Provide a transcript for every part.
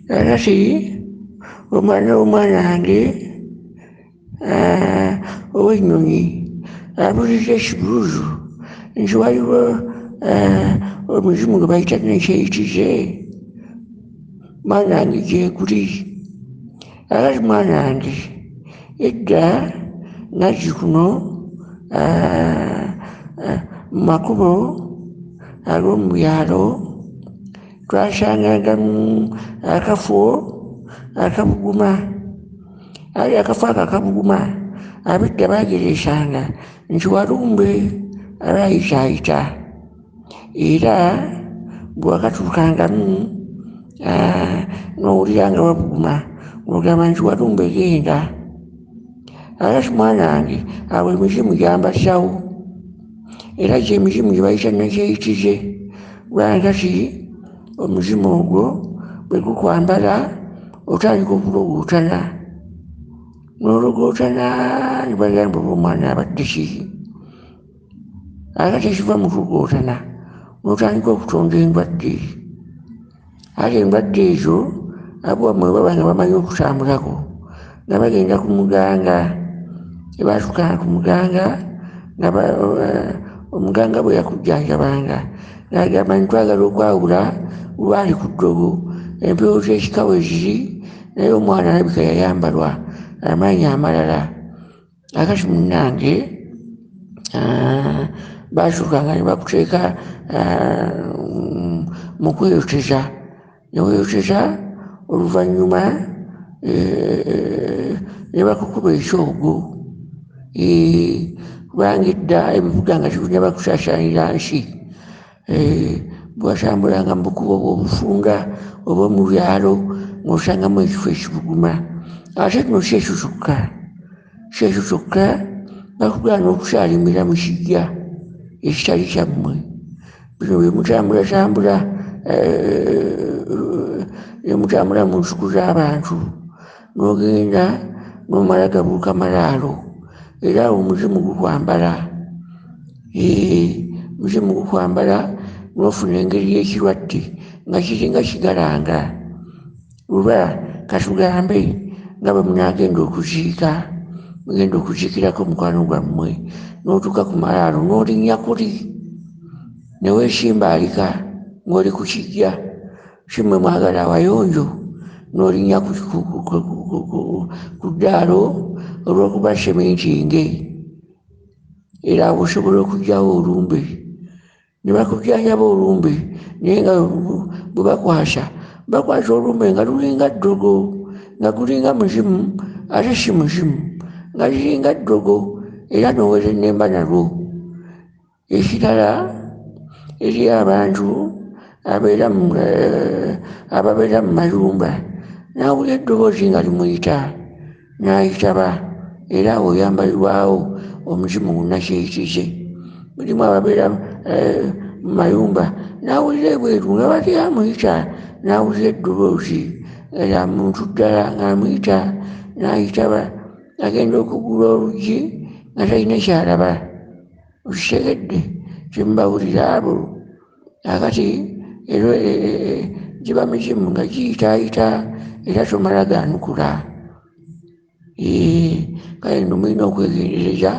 Kakati omwana w'omwana wange ow'ennyonyi abuuzizza ekibuuzo nti waliwo omuzimu gwe bayita Nakyeyitize? Mwana wange gyeguli. Kakati mwana wange edda nazzikuno mu makubo ag'omu byalo twasangangamu akafo akabuguma. Aye akafo ako akabuguma ab'edda baagereesanga nti walumbe abaayitaayita, era bwe wakatuukangamu n'owulira nga wabuguma ng'ogamba nti walumbe genda. Kakati mwana wange awo emizimu gyambasawo, era gye emizimu gye bayita Nakyeyitize, kubanga kati omuzimu ogwo bwe gukwambala otandika okulogootana, n'ologootana ne bagamba oba omwana abadde ki? Kakati ekiva mu kulogootana n'otandika okutonda endwadde, ate endwadde ezo abo wammwe bwe baba nga bamanyi okutambulako nga bagenda ku muganga, bwe baatuukanga ku muganga nga omuganga bwe yakujjanjabanga n'agamba nti twagala okwawula lwali ku ddogo, empewo z'ekika we ziri naye omwana alabika yayambalwa amaanyi amalala. Kakati munnange baatuukanga ne bakuteeka mu kweyoteza, ne weeyoteza oluvannyuma ne bakukuba ekyogo, kubanga edda ebibuga nga tebinnaba kusaasaanira nsi, bwe watambulanga mu bukubo obwo obufunda oba mu byalo ng'osangamu ekifo ekibuguma. Ate nno si ekyo kyokka, si ekyo kyokka, bakugaana okusaalimira mu kiggya ekitali kyammwe. Bino bye mutambulatambula ne mutambula mu nsuku z'abantu n'ogenda n'omala gabuuka malaalo, era awo omuzimu gukwambala. Omuzimu gukwambala n'ofuna engeri y'ekirwadde nga kiringa kigalanga. Oba katugambe nga bwe munaagenda okuziika, mugenda okuziikirako mukwano gwammwe, n'otuuka ku malaalo n'olinnya kuli ne weesimbaalika ng'oli ku kiggya, si mmwe mwagala awayonjo, n'olinnya ku ddaalo olw'okuba semintinge, era awo osobola okuggyawo olumbe. Ne bakujjanjaba olumbe naye nga bwe bakwasa, bakwasa olumbe nga lulinga ddogo, nga gulinga muzimu ate si muzimu, nga liringa ddogo era n'owerennemba nalwo. Ekirala eriyo abantu ababeera mu mayumba n'awulira eddoboozi nga limuyita n'ayitaba, era awo oyambalirwawo omuzimu gunakyeyitize. Mulimu ababeera mu mayumba n'awulira ebweru nga bali amuyita, n'awulira eddoboozi nga lya muntu ddala ng'amuyita n'ayitaba, agenda okuggula oluggi nga talina ky'alaba. Okitegedde? Temubawulira abo? Kaakati era giba mizimu nga giyitaayita era tomala gaanukula. Kale nno mulina okwegendereza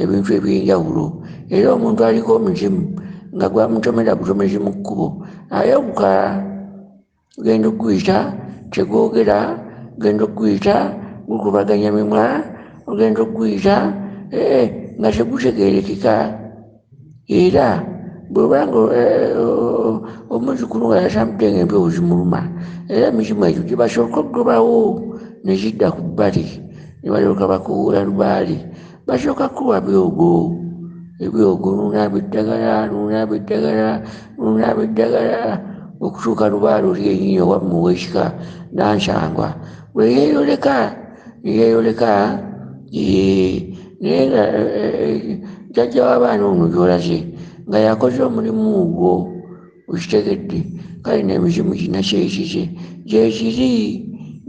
ebintu eby'enjawulo. Era omuntu aliko omuzimu nga gwamutomera butomezi mu kkubo ayawuka, genda okuguyita tegwogera, genda okuguyita gukubaganya mimwa, ogenda okuguyita nga tegutegeerekeka. Era bw'oba nga omuzzukulu nga yatambudde ng'empewo zimuluma, era emizimu egyo gye basooka okugobawo ne zidda ku bbali ne balyoka bakuwuula lubaale. Basooka kukuwa byogo, ebyogo n'onaaba eddagala, n'onaaba eddagala, n'onaaba eddagala okutuuka lubaale oli yennyini owammwe ow'ekika Nansangwa lwe yeeyoleka, ne yeeyoleka naye nga jjajja w'abaana ono gy'olaze nga y'akoze omulimu ogwo, okitegedde? Kale n'emizimu ginnakyeyitize gyekiri,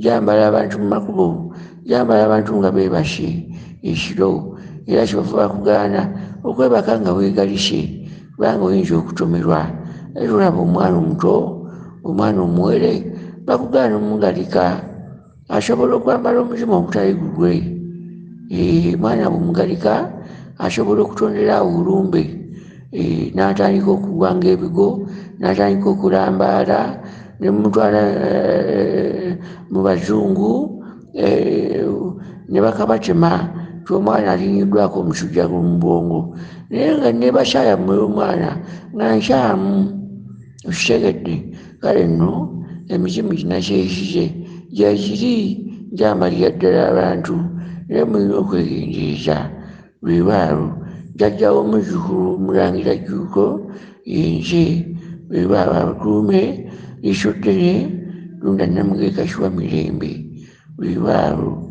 gyambala abantu mu makubo, gyambala abantu nga beebase ekiro, era kyebava bakugaana okwebaka nga weegalise kubanga oyinza okutomerwa. Era olaba omwana omuto, omwana omuwere Bakugaana omugalika, asobola okwambala omuzimu ogutali gugwe. Mwana bw'omugalika asobola okutondera awo olumbe, n'atandika okugwanga ebigo, n'atandika okulambaala, ne mumutwala mu bazungu, ne bakabatema nti omwana alinnyiddwako omusujja gw'omu bwongo. Naye nga neebasa yammwe y'omwana nga nkyamu, okitegedde? Kale nno emizimu ginnakyeyisize gyegiri gyamalira ddala abantu, naye mulina okwegendereza. Weewaawo jjajja w'omuzzukulu Mulangira Jjuuko ye nze. Weewaawo abakuume Liisoddene, Ddunda Namugereka Kiwa Mirembe. Weewaawo.